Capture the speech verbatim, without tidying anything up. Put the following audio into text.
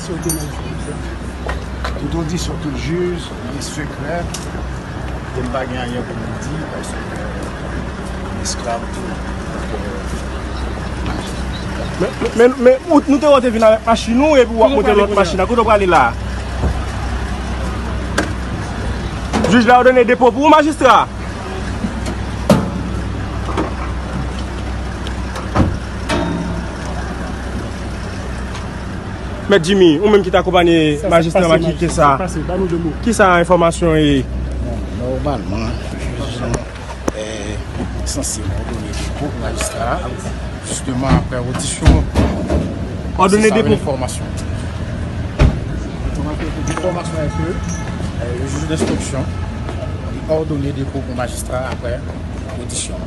Tout odisyon, tout jij, li sekrè. E m pa gen anyen pou m di, paske esklav tou. Men, men, men, men, ou, nou te wè w te vin avèk machin ou, epi w ap monte lòt machin la. Kote w prale la? Jij la òdone depo pou ou, majistra. Mèt Jimmy, ou menm ki t akonpanye majistra Makike sa, kisa enfòmasyon ye? Bon, nòmalman, jij lan, eh, sanse òdone depo pou majistra a, jisteman apre odisyon. Òdone depo. Enfòmasyon. Enfòmasyon ke, eh, le juge d'instruction li òdone depo pou majistra a apre odisyon.